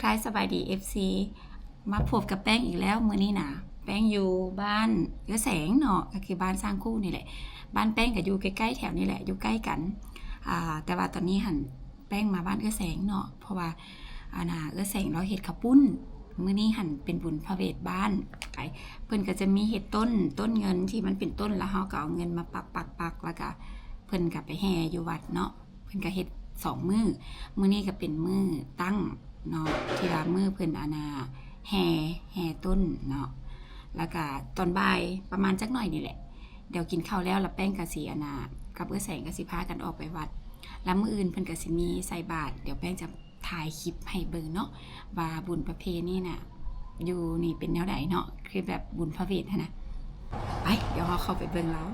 ທາຍສະບາຍດີ ເອັຟຊີ ມາພົບກັບແປ້ງອີກແລ້ວ. ມື້ນີ້ນະ ແປ້ງຢູ່ບ້ານເອື້ອຍແສງເນາະ ກໍຄືບ້ານຊ້າງຄູ່ນີ້ແຫຼະ. ບ້ານແປ້ງກໍຢູ່ໃກ້ໆແຖວນີ້ແຫຼະ ຢູ່ໃກ້ກັນ. ອ່າ ແຕ່ວ່າຕອນນີ້ຫັ້ນ ແປ້ງມາບ້ານເອື້ອຍແສງເນາະ ເພາະວ່າ ອັນນ່າ ເອື້ອຍແສງລາວເຮັດເຂົ້າປຸ້ນ. ມື້ນີ້ຫັ້ນເປັນບຸນພະເວດບ້ານ ໄປ ເພິ່ນກໍຈະມີເຮັດຕົ້ນ ຕົ້ນເງິນທີ່ມັນເປັນຕົ້ນ ແລ້ວເຮົາກໍເອົາເງິນມາປັກໆໆ ແລ້ວກໍເພິ່ນກໍໄປແຫ່ຢູ່ວັດເນາະ. ເພິ່ນກໍເຮັດສອງມື້ ມື້ນີ້ກໍເປັນມື້ຕັ້ງເນາະ ທີ່ວ່າມື້ເພິ່ນ ອັນນ່າ ແຫ່ ແຫ່ຕົ້ນເນາະ. ແລ້ວກໍຕອນບ່າຍປະມານຈັກໜ້ອຍນີ້ແຫຼະ ດຽວກິນເຂົ້າແລ້ວ ແລ້ວແປ້ງກໍຊິ ອັນນ່າ ກັບເອື້ອຍແສງກໍຊິພາກັນອອກໄປວັດ ແລ້ວມື້ອື່ນເພິ່ນກໍຊິມີໃສ່ບາດ. ດຽວແປ້ງຈະຖ່າຍຄລິບໃຫ້ເບິ່ງເນາະ ວ່າບຸນປະເພນີນະ ຢູ່ນີ້ເປັນແນວໃດເນາະ ຄືແບບບຸນພະເວດຫັ້ນນະ. ໄປ ດຽວເຮົາເຂົ້າໄປເບິ່ງລາວ.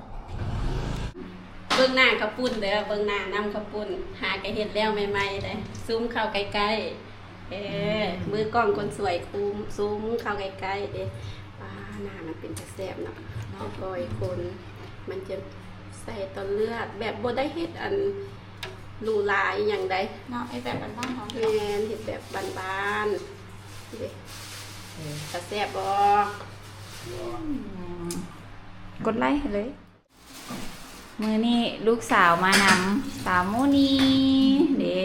ເບິ່ງໜ້າເຂົ້າປຸ້ນເດີ ເບິ່ງໜ້ານ້ຳເຂົ້າປຸ້ນ ຫາກະເຮັດແລ້ວໃໝ່ໆເດ້. ຊູມເຂົ້າໃກ້ໆ ເອີ ມືກ້ອງຄົນສວຍ ຊູມເຂົ້າໃກ້ໆເດ້. ປາ ໜ້າມັນເປັນຕາແຊບເນາະ ເນາະ ໂອ້ຍ ຄົນ ມັນຈະໃສ່ຕອນເລືອດ ແບບບໍ່ໄດ້ເຮັດອັນຫຼູຫຼາອີ່ຫຍັງໃດເນາະ ເຮັດແບບບ້ານໆເຮົາ. ແມ່ນ ເຮັດແບບບ້ານໆເດ້. ເອີ ຕາແຊບບໍ່? ອືມ ກົດໄລໃຫ້ເລີຍ. ມື້ນີ້ລູກສາວມານຳ ສາວໂມນີເດ້.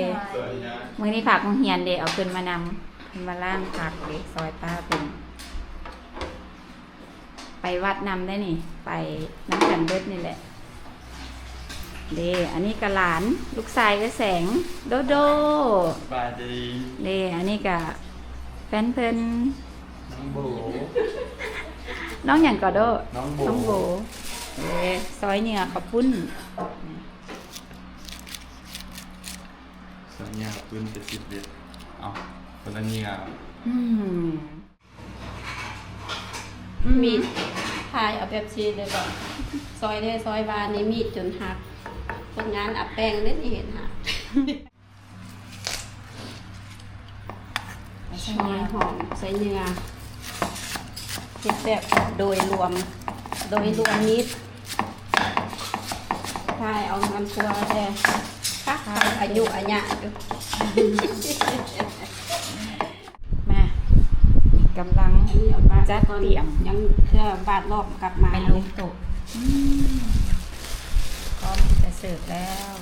ມື້ນີ້ພັກໂຮງຮຽນເດ້ ເອົາເພິ່ນມານຳ ເພິ່ນມາລ້າງຜັກເດ້ ຊ່ອຍປ້າເພິ່ນ. ໄປວັດນຳໄດ້ນີ້ ໄປນຳກັນເບິດນີ້ແຫຼະເດ້. ອັນນີ້ກະຫຼານ ລູກຊາຍເອື້ອຍແສງ ໂດໂດ ສະບາຍດີເດ້. ອັນນີ້ກະ ແຟນເພິ່ນ ນ້ອງໂບ ນ້ອງຫຍັງກໍໂດ? ນ້ອງໂບ ນ້ອງໂບ. ເອີ ຊອຍເຫຍື່ອເຂົ້າປຸ້ນ ຊອຍເຫຍື່ອເຂົ້າປຸ້ນເປັນສິບເອັດ. ເອົາ ຄົນລະເຫຍື່ອ. ອືມ ມີດ ຖ່າຍເອົາແປັບຊີເລີຍບໍ? ຊອຍເດີ ຊອຍວ່ານີ້ມີດຈົນຫັກ ຄົນງານອັບແປ້ງເດ້ນີ້ເຫັນຫາ. ຊອຍຫອມໃສ່ເຫຍື່ອ ເຮັດແບບໂດຍລວມ ໂດຍລວມມີດ ຖ່າຍເອົານຳຄົວແທ້ ຄັກ ອາຍຸອາຍະຢູ່. ມາ ກຳລັງຈັດຕຽມ ຍັງເທື່ອບາດລອບກັບມາ ແມ່ນລົງໂຕະ. ອືມ ພ້ອມທີ່ຈະເສີບແລ້ວ.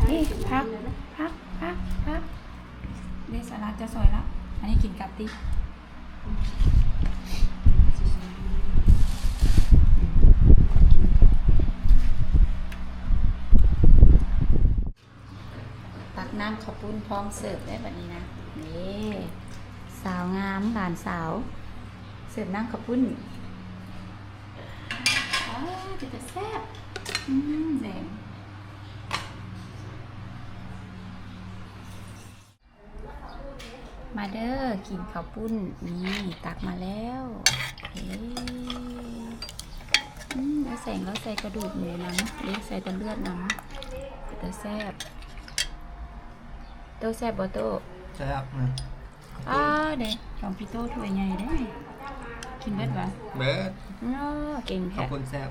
ນີ້ ຜັກ ຜັກ ຜັກ ຜັກ ເດ ສະຫຼັດຈະສວຍລະ ອັນນີ້ກິນກັບຕິ. ຕັກນ້ຳເຂົ້າປຸ້ນພ້ອມເສີບໄດ້ບັດນີ້ນະ. ນີ້ ສາວງາມ ຫຼານສາວ ເສີບນ້ຳເຂົ້າປຸ້ນ. ອ້າ ເປັນຕາແຊບ. ອືມ ແດງ. ມາເດີ ກິນເຂົ້າປຸ້ນ. ນີ້ ຕັກມາແລ້ວ. ເອີ ອືມ ອ້າຍແສງລາວໃສ່ກະດູກໝູນຳເດ້ ໃສ່ແຕ່ເລືອດນຳ ເປັນຕາແຊບ. ໂຕແຊບບໍ່ໂຕ? ແຊບນະ. ອ້າ ເດ້ ຂອງພີ່ໂຕຖ້ວຍໃຫຍ່ເດ້. ກິນເບິດບໍ່? ເບິດ. ໂອ້ ເກັ່ງແທ້. ຂອບຄຸນ ແຊບ.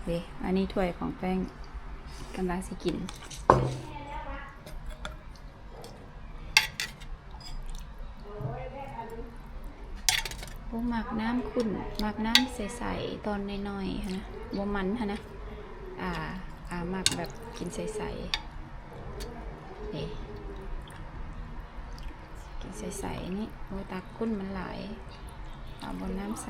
ເດ້ ອັນນີ້ຖ້ວຍຂອງແປ້ງ ກຳລັງຊິກິນ. ບໍ່ມັກນ້ຳຂຸ້ນ ມັກນ້ຳໃສໆ ຕອນນ້ອຍໆຫັ້ນນະ ບໍ່ມັນຫັ້ນນະ. ອາ ອາ ມັກແບບກິນໃສໆ ເດ້ ກິນໃສໆ ນີ້. ໂອ້ ຕັກຂຸ້ນມັນຫຼາຍ ເອົາບ່ອນນ້ຳໃສ.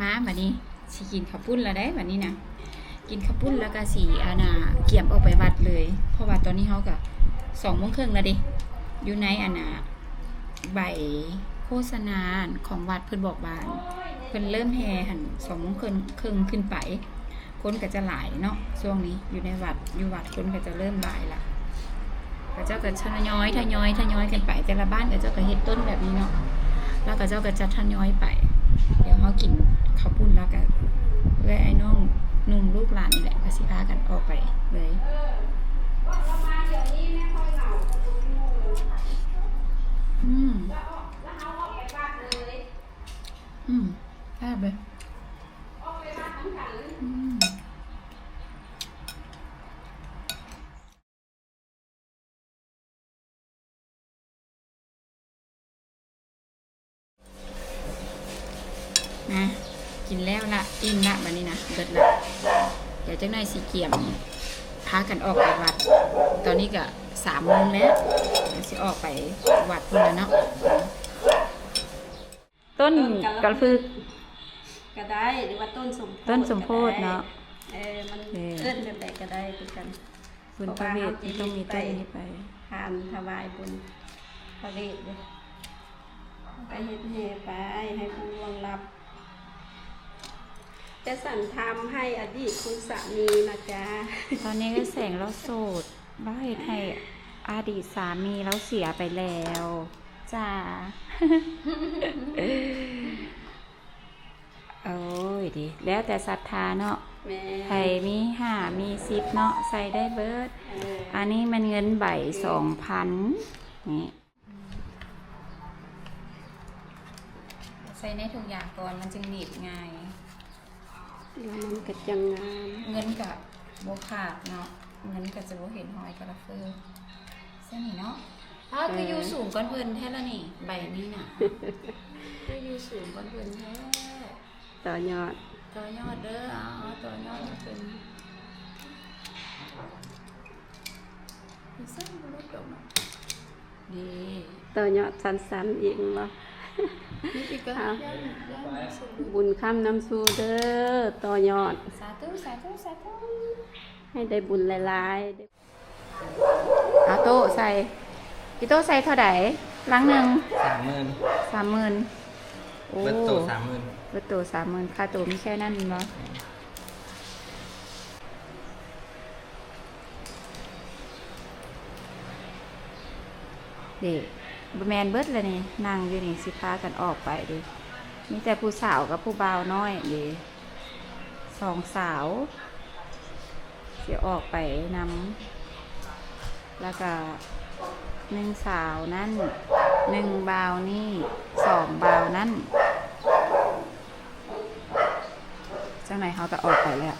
ມາ ບັດນີ້ຊິກິນເຂົ້າປຸ້ນແລ້ວເດ້ ບັດນີ້ນະ. ກິນເຂົ້າປຸ້ນແລ້ວກະຊິ ອັນນ່າ ກຽມອອກໄປວັດເລີຍ ເພາະວ່າຕອນນີ້ເຮົາກະສອງໂມງເຄິ່ງແລ້ວເດ້. ຢູ່ໃນ ອັນນ່າ ໃບໂຄສະນາຂອງວັດ ເພິ່ນບອກວ່າ ເພິ່ນເລີ່ມແຫ່ຫັ້ນ ສອງໂມງເຄິ່ງ ເຄິ່ງຂຶ້ນໄປ. ຄົນກໍຈະຫຼາຍເນາະ ຊ່ວງນີ້ຢູ່ໃນວັດ ຢູ່ວັດຄົນກໍຈະເລີ່ມຫຼາຍລະ. ເຂົາເຈົ້າກໍທະຍອຍ ທະຍອຍ ທະຍອຍກັນໄປ ແຕ່ລະບ້ານເຂົາເຈົ້າກໍເຮັດຕົ້ນແບບນີ້ເນາະ ແລ້ວເຂົາເຈົ້າກໍຈະທະຍອຍໄປ. ດຽວເຮົາກິນເຂົ້າປຸ້ນ ແລ້ວກໍເອື້ອຍອ້າຍນ້ອງໜຸ່ມລູກຫຼານນີ້ແຫຼະ ກໍຊິພາກັນອອກໄປເລີຍ. ອ່ະ ກິນແລ້ວລະ ອີ່ມລະ ບາດນີ້ນະ ເບິດລະ. ດຽວຈັກໜ້ອຍຊິກຽມພາກັນອອກໄປວັດ. ຕອນນີ້ກະສາມໂມງແລ້ວ ດຽວຊິອອກໄປວັດພຸ້ນລະເນາະ. ຕົ້ນກະລະພຶກກະໄດ້ ຫຼືວ່າຕົ້ນສົມໂພດ ຕົ້ນສົມໂພດເນາະ. ເອີ ມັນເອີ້ນແບບໃດກະໄດ້ຄືກັນ. ບຸນພະເວດ ເພາະວ່າເຮົາຈະ ຕ້ອງມີຕົ້ນນີ້ໄປ ເຮັດໄປ ຖານຖວາຍບຸນພະເວດເດ້ ໄປເຮັດແຫ່ໄປໃຫ້ຜູ້ລ່ວງລັບ. ຈະສັນທຳໃຫ້ອະດີດຄຸນສາມີນະຈ໊ະ. ຕອນນີ້ກະແສງລາວໂສດ ລາວເຮັດໃຫ້ອະດີດສາມີລາວເສຍໄປແລ້ວຈ້າ. ໂອ້ຍ ດີ ແລ້ວແຕ່ສັດທາເນາະ. ແມ່ນ ໃຜມີຫ້າມີສິບເນາະ ໃສ່ໄດ້ເບີດ. ເອີ ອັນນີ້ແມ່ນເງິນໃບສອງພັນນີ້ ໃສ່ໃນຖົງຢາກ່ອນ ມັນຈຶ່ງໜີບງ່າຍ ແລ້ວມັນກະຈັ່ງງາມ. ເງິນກະບໍ່ຂາດເນາະ ເງິນກະຈະບໍ່ເຫັນຮອຍກະລະເຟີ. ຊັ້ນນີ້ເນາະ. ອ້າ ເອີ ຄືຢູ່ສູງກ່ອນເພິ່ນແທ້ລະນີ້ ໃບນີ້ນະ ຄືຢູ່ສູງກ່ອນເພິ່ນແທ້. ຕໍ່ຍອດ ຕໍ່ຍອດເດີ ເອົາ ຕໍ່ຍອດໃຫ້ເພິ່ນ. ມີສ້າງບໍ່ຫຼຸດດອກເນາະ. ນີ້ ຕໍ່ຍອດສັ້ນໆອີກແມ່ນບໍ່? ນີ້ອີກກໍ ເອົາ ບຸນຄ້ຳນຳສູ່ເດີ ຕໍ່ຍອດ. ສາທຸ ສາທຸ ສາທຸ ໃຫ້ໄດ້ບຸນຫຼາຍໆ. ເອົາໂຕ້ໃສ່ ອີໂຕ້ໃສ່ເທົ່າໃດ? ລັງໜຶ່ງ ສາມໝື່ນ ສາມໝື່ນ. ໂອ້ ເບິດໂຕສາມໝື່ນ ເບິດໂຕສາມໝື່ນ ຄ່າໂຕມີແຄ່ນັ້ນແມ່ນບໍ່? ເດ້ ບໍ່ແມ່ນເບິດລະນີ້ ນັ່ງຢູ່ນີ້ ຊິພາກັນອອກໄປເດ້. ມີແຕ່ຜູ້ສາວກັບຜູ້ບ່າວນ້ອຍເດ້. ສອງສາວຊິອອກໄປນຳ ແລ້ວກະໜຶ່ງສາວນັ້ນ ໜຶ່ງບ່າວນີ້ ສອງບ່າວນັ້ນ. ຈັ່ງໃດເຮົາກະອອກໄປແລ້ວ.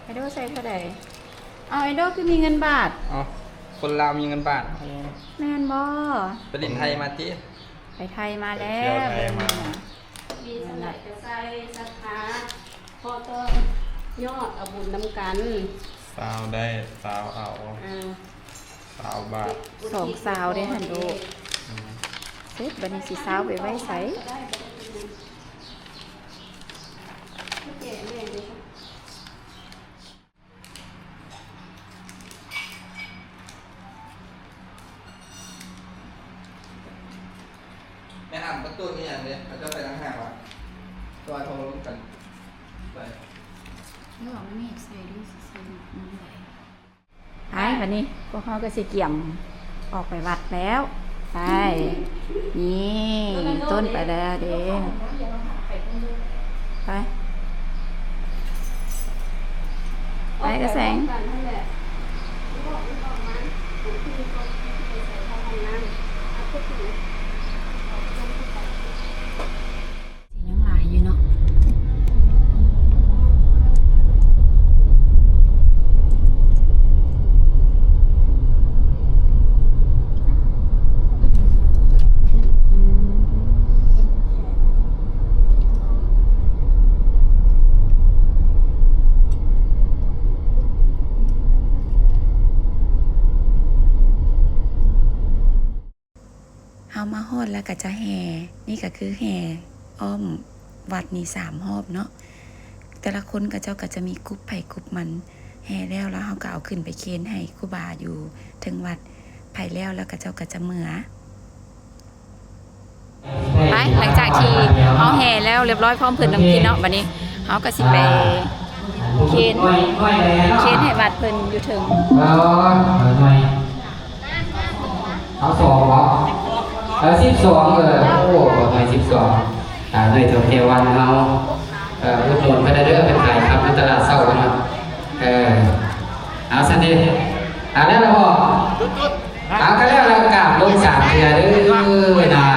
ໄອໂດໃສ່ເທົ່າໃດ? ເອົາ ໄອໂດຄືມີເງິນບາດ? ເອົ້າ ຄົນລາວມີເງິນບາດ. ແມ່ນບໍ່? ໄປຫຼິ້ນໄທມາຕິ? ໄປໄທມາແລ້ວ ໄປທ່ຽວໄທມາ. ມີສ່ຳໃດກະໃສ່ສັດທາ ຂໍຕໍ່ຍອດເອົາບຸນນຳກັນ. ຊາວໄດ້ຊາວເອົາ ເອີ ຊາວບາດ ສອງຊາວເດ້ຫັ້ນໂດ. ອືມ ເສັດ ບາດນີ້ຊິຊາວໄປໄວ້ໃສ? ແມ່ນອຳປະຕູນີ້ຫຍັງເດ້ ເຂົາເຈົ້າໃສ່ຕ່າງຫາກຫວາ? ເພາະວ່າໂທລົມກັນໄປ. ແລ້ວເອົາແມ່ໃສ່ດູຊິໃສ່ນຳໃດ. ໄປ ບາດນີ້ພວກເຮົາກະຊິກຽມອອກໄປວັດແລ້ວ. ໄປ ນີ້ ຕົ້ນໄປແລ້ວເດ້. ໄປ ໄປກະແສງ. ຍັງຫຼາຍຢູ່ເນາະ. ເຮົາມາຮອດແລ້ວກະຈະແຫ່. ນີ້ກະຄືແຫ່ອ້ອມວັດນີ້ສາມຮອບເນາະ. ແຕ່ລະຄົນເຂົາເຈົ້າກະຈະມີກຸ່ມໃຜກຸ່ມມັນ ແຫ່ແລ້ວ ແລ້ວເຮົາກະເອົາຂຶ້ນໄປເຄນໃຫ້ຄູບາຢູ່ເທິງວັດ. ໃຜແລ້ວ ແລ້ວເຂົາເຈົ້າກະຈະເມືອ. ໄປ ຫຼັງຈາກທີ່ເຮົາແຫ່ແລ້ວລຽບຮ້ອຍພ້ອມເພິ່ນນຳກິນເນາະ ບາດນີ້ເຮົາກະຊິໄປເຄນ ເຄນໃຫ້ວັດເພິ່ນຢູ່ເທິງ. ເອົາສອງບໍ? ເອີ ສິບສອງ ເອີ ໂອ້ ໜ່ວຍສິບສອງ ອ່າ ໜ່ວຍເຖົ້າແກ່ວັນເຮົາ ເອີ ອຸດໜູນເພິ່ນເດີ ເພິ່ນຂາຍຄຳຢູ່ຕະຫຼາດເຊົ້າເນາະ. ເອີ ເອົາຊັ້ນຕິ ອ່າ ແລ້ວລະບໍ? ເອົາ ກະແລ້ວລະ ກາບລົງສາມເທື່ອເດີນາ.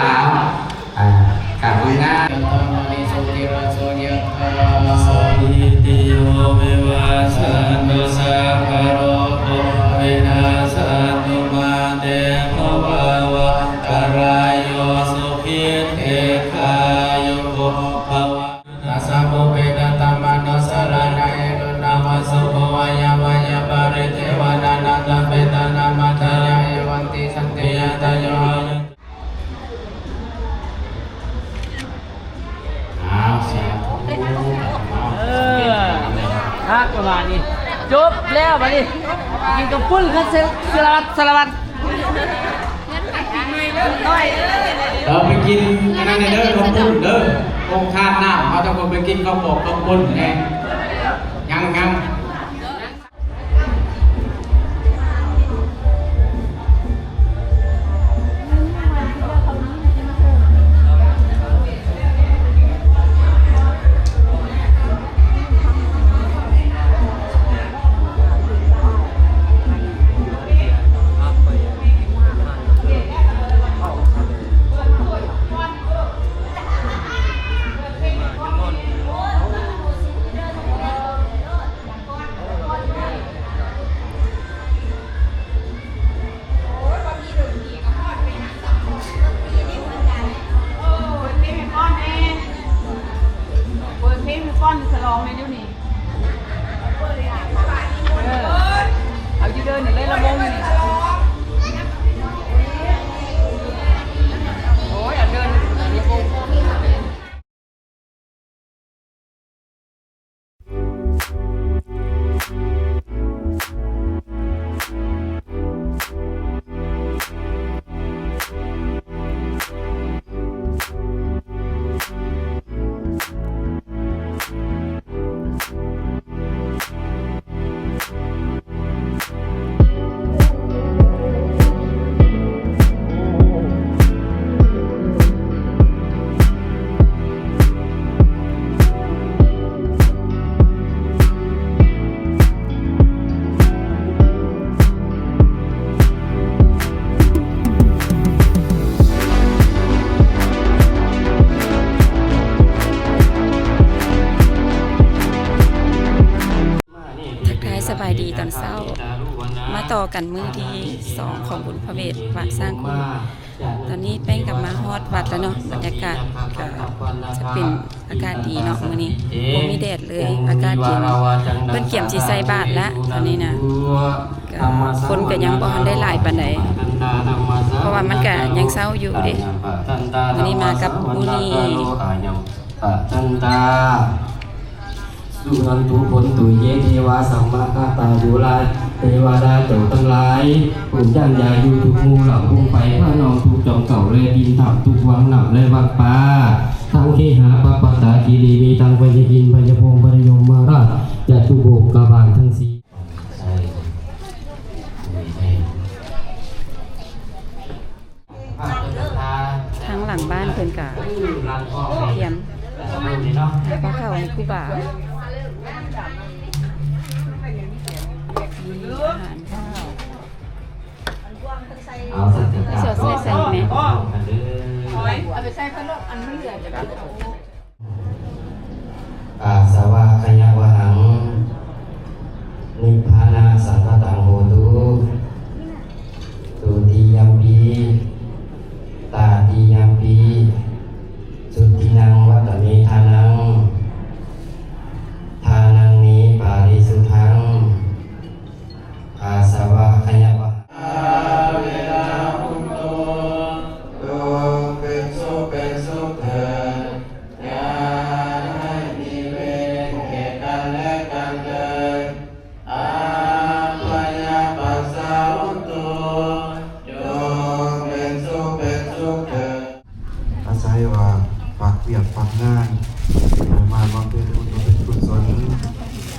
ອ່າ ກາບງາມໆ. ສະພະໂລໂຄວິນາສະຕຸ ມາເຕພະວາວັນຕະລາຍໂຍ ສຸຂິເຕ ປະມານນີ້ ຈົບແລ້ວບາດນີ້ ກິນກະປຸ້ນ ຄັນເຊ ສາລະວັດ ສາລະວັດ ເອີ ໄປກິນອັນນັ້ນແດ່ເດີ ເຂົ້າປຸ້ນເດີ ໂຮງທານນ້ຳ ເຮົາຕ້ອງໄປກິນເຂົ້າປອກເຂົ້າປຸ້ນແດ່ ຍັງໆ. ໂອ້ຍ ບໍ່ມີດົນຕີກໍຮອດໄປນຳ ເອີ ເປີດເພງໃຫ້ຟັງແດ່ ເປີດເພງໃຫ້ຟັງ ສະຫຼອງແດ່ດຽວນີ້ ເອີ ເອົາຢູ່ເດີນີ້ເລີຍ ລຳວົງນີ້ ໂອ້ຍ ເອົາເດີນີ້ລຳວົງ. ທັກທາຍສະບາຍດີຕອນເຊົ້າ ມາຕໍ່ກັນມື້ທີສອງຂອງບຸນພະເວດວັດຊ້າງຄຸນ. ຕອນນີ້ແປ້ງກໍມາຮອດວັດແລ້ວເນາະ ບັນຍາກາດກໍຈະເປັນອາກາດດີເນາະ ມື້ນີ້ບໍ່ມີແດດເລີຍ ອາກາດເຢັນ. ເພິ່ນກຽມຊິໃສ່ບາດແລ້ວຕອນນີ້ນະ ກໍຄົນກໍຍັງບໍ່ທັນໄດ້ຫຼາຍປານໃດ ເພາະວ່າມັນກໍຍັງເຊົ້າຢູ່ເດ້. ມື້ນີ້ມາກັບຜູ້ນີ້ suṇantu bhontu ye devā samāgatā, ເທວະດາເຈົ້າທັງຫຼາຍ ຜູ້ຢ້ານຢາຢູ່ທຸກໝູ່ເຫຼົ່າ ຜູ້ໄພພານ້ອງທຸກຈອມເກົ່າ ແລະດິນຖ້ຳທຸກວັງນ້ຳ ແລະວັງປາ ທັງເຄຫາປະປະຕາກິລິ ມີທັງພະຍາອິນ ພະຍາພົມ ພະຍາຍົມມະລາດ ຈະຕຸໂພກະບານທັງສີ່. ທາງຫຼັງບ້ານເພິ່ນກະກຽມຫາປາເຂົ້າໃຫ້ຄູບາ ມີອາຫານຂ້າວ ເອົາໃສ່ໃສ່ແມ່ ເອົາໄປໃສ່ພະໂລດ ອັນມັນເຫຼືອຈາກ ອາສະວະຂະຍະວະຫັງ ນິບພານະສັງຄະຕັງໂຫຕຸ ទុຕິຍຳປີ ຕະຕິຍຳປີ ສຸທິນັງວັດຕະເມທານັງ ທານັງເມປາຣິສຸດທັງ ອາສະວະຂະຍະວະຫັງ ເວລາຫຸນໂຕ ຈົ່ງເປັນສຸກເປັນສຸກເທີນ ຢ່າໄດ້ມີເວນແກ່ກັນແລະກັນເລີຍ ອັບພະຍາປັດສາຫຸນໂຕ ຈົ່ງເປັນສຸກເປັນສຸກເທີນ. ອາໄສວ່າຝາກວຽກຝາກງານ ເອີ ມາບຳເພັນບຸນບຳເພັນກຸສົນ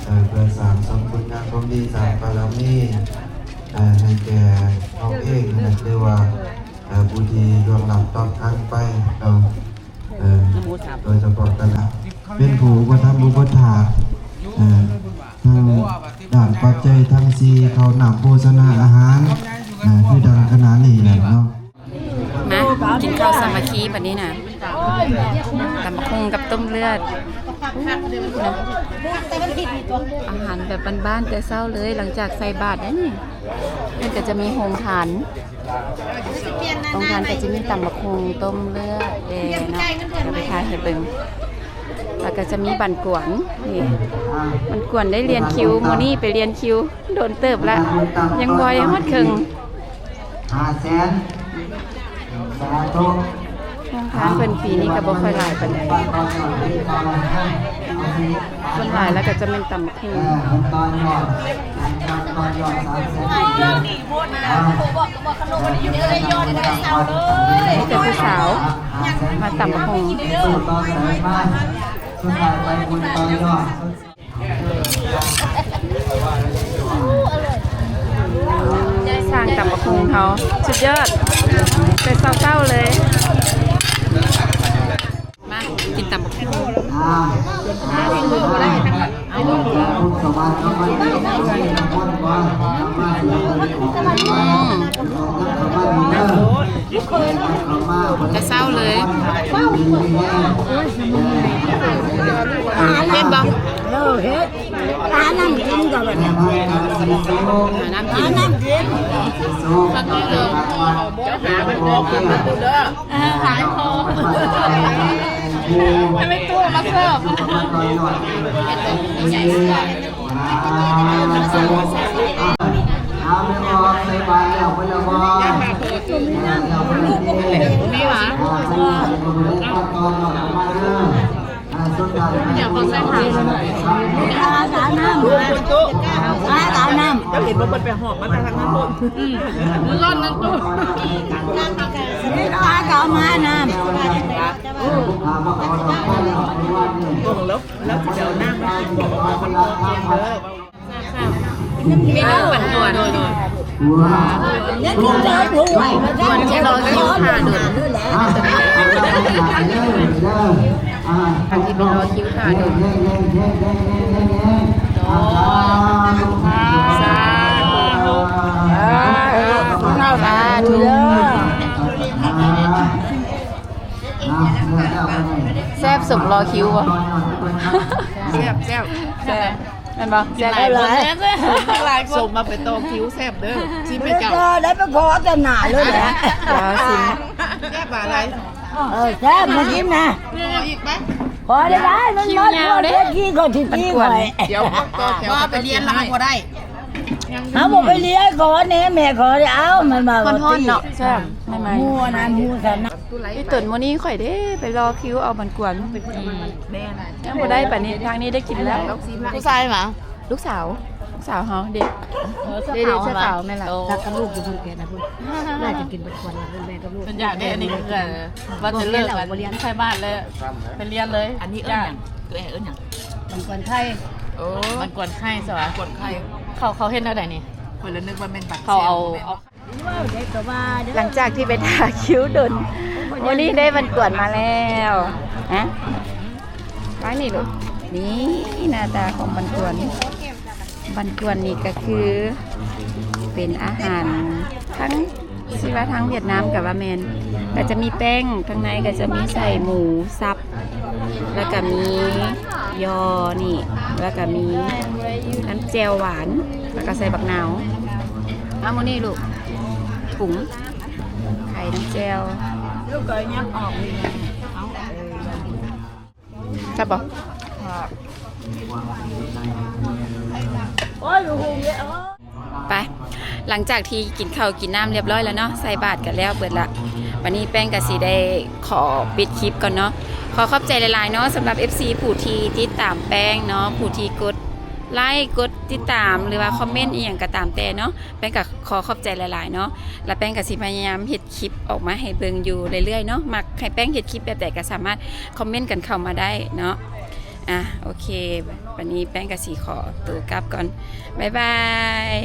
ເອີ ເພື່ອສ້າງສົມຄຸນງາມຄວາມດີ ສ້າງບາລະມີ ເອີ ໃຫ້ແກ່ເຮົາເອງ ຫຼືວ່າ ເອີ ຜູ້ທີ່ລ່ວງລັບຕອບຄຳໄປເນາະ ເອີ ໂດຍສະເພາະກັນເປັນຜູ້ອຸປະຖຳອຸປະຖາກ ເອີ ທາງດ້ານປັດໄຈທັງສີ່ ເຂົ້ານ້ຳໂພຊະນາອາຫານ ເອີ ຄືດັ່ງຂະນະນີ້ແຫຼະເນາະ. ມາກິນເຂົ້າສາມັກຄີບັດນີ້ນະ ຕຳບັກຫຸ່ງກັບຕົ້ມເລືອດ ອາຫານແບບບ້ານໆ ແຕ່ເຊົ້າເລີຍ ຫຼັງຈາກໃສ່ບາດແລ້ວນີ້ ມັນກໍຈະມີໂຮງທານ ໂຮງທານກໍຈະມີຕຳບັກຫຸ່ງ ຕົ້ມເລືອດແດ່ເນາະ ດຽວໄປຖ່າຍໃຫ້ເບິ່ງ ແລ້ວກໍຈະມີບັນກວນ ນີ້ ບັນກວນໄດ້ລຽນຄິວ ມື້ນີ້ໄປລຽນຄິວ ໂດນເຕີບລະ ຍັງບໍ່ຮອດເຄິ່ງ ຫ້າແສນ ສາທຸ ໂຮງທານເພິ່ນປີນີ້ກໍບໍ່ຄ່ອຍຫຼາຍປານໃດ ຍັງ ສ່ວນຫຼາຍແລ້ວກໍຈະແມ່ນຕຳບັກຫຸ່ງ. ມີແຕ່ຜູ້ສາວມາຕຳບັກຫຸ່ງ. ຊ່າງຕຳບັກຫຸ່ງເຮົາສຸດຍອດ ແຕ່ເຊົ້າໆເລີຍ. ມາກິນຕຳບັກຫຸ່ງ. ແຕ່ເຊົ້າເລີຍ. ເຮັດບໍ່? ເອີ ເຮັດ. ຫານ້ຳກິນກ່ອນບັດນີ້ ຫານ້ຳກິນ ຫານ້ຳກິນ. ເຈົ້າຫາມັນບໍ່ກິນເດີ ເອີ ຫາໃຫ້ພໍ ໃຫ້ແມ່ຕູ້ມາເສີບ. ມີຫວາ? ດຽວເຂົາໃສ່ຜັກ ຫາການນ້ຳ ຫາການນ້ຳ. ເຈົ້າເຫັນບໍ່ ເພິ່ນໄປຫອບມາແຕ່ທາງນັ້ນພຸ້ນ. ອືມ ມັນຮ້ອນນັ້ນຕູ້ ນີ້ເຮົາຫາການມານ້ຳ ເບິ່ງແລ້ວ ແລ້ວຊິໄປເອົານ້ຳມາກິນ ບອກວ່າມັນບໍ່ເຢັນເດີ. ເມນູປັ່ນກວນ ກວນທີ່ລໍຄິວຖ້າດົນ ກວນທີ່ລໍຄິວຖ້າດົນ. ສາທຸ ສາທຸເດີ. ແຊບສົມລໍຄິວບໍ່? ແຊບ ແຊບ ແຊບ. ແມ່ນບໍ່? ກິນຫຼາຍຄົນ ແຊບຫຼາຍຄົນ ສົມວ່າໄປຕໍ່ຄິວແຊບເດີ. ຊິໄປເຈົ້າ ໄດ້ໄປຂໍແຕ່ໜ້າເລີຍແຫຼະ. ຊິມ ແຊບຫຼາຍ. ເອີ ແຊບ ມາກິນນະ ຂໍອີກໄປ. ຂໍໄດ້ ໄດ້ ມັນໝົດ ເວທີກໍຊິຕີຂ້ອຍ. ດຽວຕໍ່ແຖວ ວ່າໄປຮຽນແລ້ວບໍ່ໄດ້ ເຮົາບໍ່ໄປຮຽນ ຂໍແດ່ ແມ່ຂໍໄດ້. ເອົ້າ ມັນວ່າ ຮ້ອນໆເນາະ ແຊບ ໃໝ່ໆ ໝູ່ນັ້ນໝູ່ຊັ້ນນະ. ອີ່ຕົນມື້ນີ້ຂ້ອຍເດ້ ໄປລໍຄິວເອົາມັນກວນ. ອືມ ແມ່ນ ຍັງບໍ່ໄດ້ປານນີ້ ທາງນີ້ໄດ້ກິນແລ້ວ. ຜູ້ຊາຍຫວາ? ລູກສາວ ລູກສາວເຮົາເດ້. ເອີ ເສື້ອຂາວ ເສື້ອຂາວ ແມ່ນລະ. ຈັກກັບລູກຢູ່ພຸ້ນແກ່ນະພຸ້ນ ໜ້າຈະກິນເບິດຄວັນລະ ແມ່ກັບລູກ. ເພິ່ນຢາກໄດ້ອັນນີ້ຄືກັນ ວ່າຈະເລີກ ບໍ່ຮຽນແລ້ວ ບໍ່ຮຽນ ໃສ່ບາດແລ້ວ ໄປຮຽນເລີຍ. ອັນນີ້ເອີ້ນຫຍັງ? ເອື້ອຍເອີ້ນຫຍັງ? ມັນກວນໄຂ່. ໂອ້ ມັນກວນໄຂ່ຊະຫວາ? ມັນກວນໄຂ່. ເຂົາ ເຂົາເຮັດແນວໃດນີ້? ຂ້ອຍລະນຶກວ່າແມ່ນບັກ ເຂົາເອົາ ແຊວ. ຫຼັງຈາກທີ່ໄປຖ້າຄິວດົນ ມື້ນີ້ໄດ້ມັນກວນມາແລ້ວ. ຮະ ຟັງນີ້ລູກ ນີ້ໜ້າຕາຂອງມັນກວນ. ມັນກວນນີ້ກະຄືເປັນອາຫານທັງ ຊິວ່າທາງຫວຽດນາມກະວ່າແມ່ນ ກະຈະມີແປ້ງ ທາງໃນກະຈະມີໃສ່ໝູສັບ ແລ້ວກະມີຍໍນີ້ ແລ້ວກະມີນ້ຳແຈ່ວຫວານ ແລ້ວກະໃສ່ບັກນາວ. ເອົາມື້ນີ້ລູກ ປຸງໄຂ່ນ້ຳແຈ່ວ ລູກກໍຍັບອອກນີ້. ເອົາ ແຊບບໍ່? ໂອ້ຍ ໄປ ຫຼັງຈາກທີ່ກິນເຂົ້າກິນນ້ຳລຽບຮ້ອຍແລ້ວເນາະ ໃສ່ບາດກັນແລ້ວເບິດລະ ບາດນີ້ແປ້ງກະຊິໄດ້ຂໍປິດຄລິບກ່ອນເນາະ. ຂໍຂອບໃຈຫຼາຍໆເນາະ ສຳລັບເອັຟຊີຜູ້ທີ່ຕິດຕາມແປ້ງເນາະ ຜູ້ທີ່ກົດໄລ ກົດຕິດຕາມ ຫຼືວ່າຄອມເມັນອີ່ຫຍັງກະຕາມແຕ່ເນາະ ແປ້ງກະຂໍຂອບໃຈຫຼາຍໆເນາະ. ລະແປ້ງກະຊິພະຍາຍາມເຮັດຄລິບອອກມາໃຫ້ເບິ່ງຢູ່ເລື້ອຍໆເນາະ. ມັກໃຫ້ແປ້ງເຮັດຄລິບແບບໃດກະສາມາດຄອມເມັນກັນເຂົ້າມາໄດ້ເນາະ. ອ່ະ ໂອເຄ ບາດນີ້ແປ້ງກະຊິຂໍໂຕກັບກ່ອນ ບາຍບາຍ.